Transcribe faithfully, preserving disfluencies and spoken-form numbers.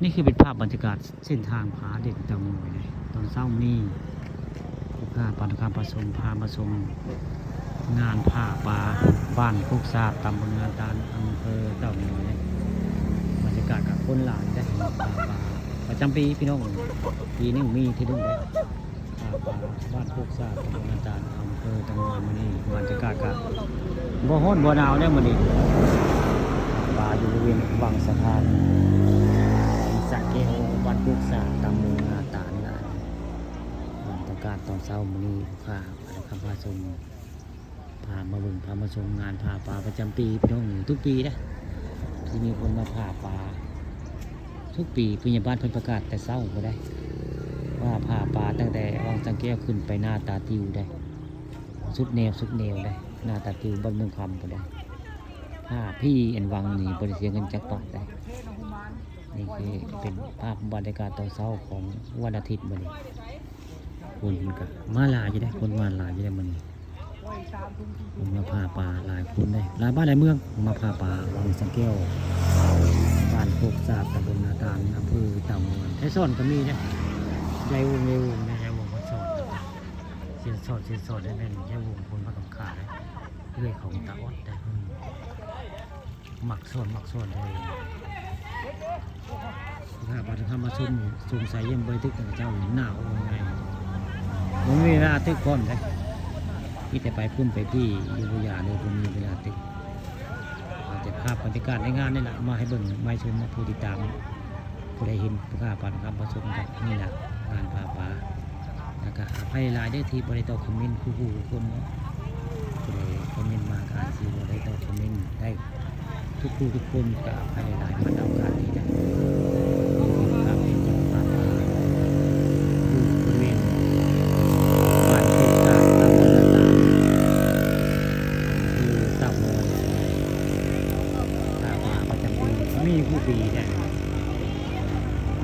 นี่คือเป็นภาพบรรยากาศเส้นทางผาเด่นเต่างอยเลย ตอนเช้านี้ ผู้ข้าปานคำประสงค์พามาชมงานผ้าป่าบ้านโคกสาบ ตำบลนาตาล อำเภอเต่างอยเลย บรรยากาศกับคนหลายได้ผ้าป่าประจำปีพี่น้อง ปีนี้มีที่ดุ้งเลยผ้าป่าบ้านโคกสาบ ตำบลนาตาล อำเภอเต่างอย มื้อนี้บรรยากาศก็บ่ฮ้อนบ่หนาวแล้วมื้อนี้ ป่าอยู่บริเวณวังสะพานสระแก้ว บ้านโคกสาบ ตำบลนาตาล บรรยากาศตอนเช้ามื้อนี้ พาพาคำพาชม พามาเบิ่ง พามาชมงานผ้าป่าประจำปีพี่น้อง ทุกปีนะ สิมีคนมาผ้าป่า ทุกปีผู้ใหญ่บ้านเพิ่นประกาศแต่เช้าบ่ได้ ว่าผ้าป่าตั้งแต่วังสะแก้วขึ้นไปนาตาติวได้ สุดแนว สุดแนวได้ นาตาติว บ้านเมืองคำบ่ได้ ผ้าพี่อันวังนี่บ่ได้เสียเงินจักบาทได้ นี่คือเป็นภาพบรรยากาศตอนเช้าของวันอาทิตย์มื้อนี้ คนก็มาหลายอยู่เด้ คนมาหลายอยู่เด้มื้อนี้ คนมาผ้าป่าหลายคนเด้ หลายบ้านหลายเมืองมาผ้าป่าวังสะแก้ว บ้านโคกสาบ ตำบลนาตาล อำเภอเต่างอย ไทยสอนก็มีเด้ ยายวง ยายวงนะ ยายวง ไทยสอน เสียนสอน เสียนสอนได้แม่น ยายวง คนมาต้องขาย เอื้อยของตาออดได้ อืม มักสอน มักสอนได้ ถ้าบัดคำมาชม สงสัยยังบ่ได้ตึกตั้งแต่เช้า หนาวว่าไง บ่มีเวลาตึกพร้อมเด้ มีแต่ไปพุ่นไปพี่ อยู่บ่ยาเลย บ่มีเวลาตึก เอาแต่ภาพบรรยากาศในงานนี่แหละ มาให้เบิ่ง มาให้ชม ผู้ติดตาม ผู้ใดเห็นผู้ข้าปานคำมาชมกัน นี่แหละ งานผ้าป่า แล้วก็อภัยหลายเด้อที่บ่ได้ตอบคอมเมนต์คู่ๆทุกคนเนาะ ผู้ใดคอมเมนต์มาก็อาจสิบ่ได้ตอบคอมเมนต์ได้ ทุกคู่ทุกคนก็อภัยหลาย มาเอาโอกาสนี้นะ ครับ อยู่บริเวณบ้านโคกสาบ ตำบลนาตาล อำเภอเต่างอย ผ้าป่าประจำปี มีคู่ปีได้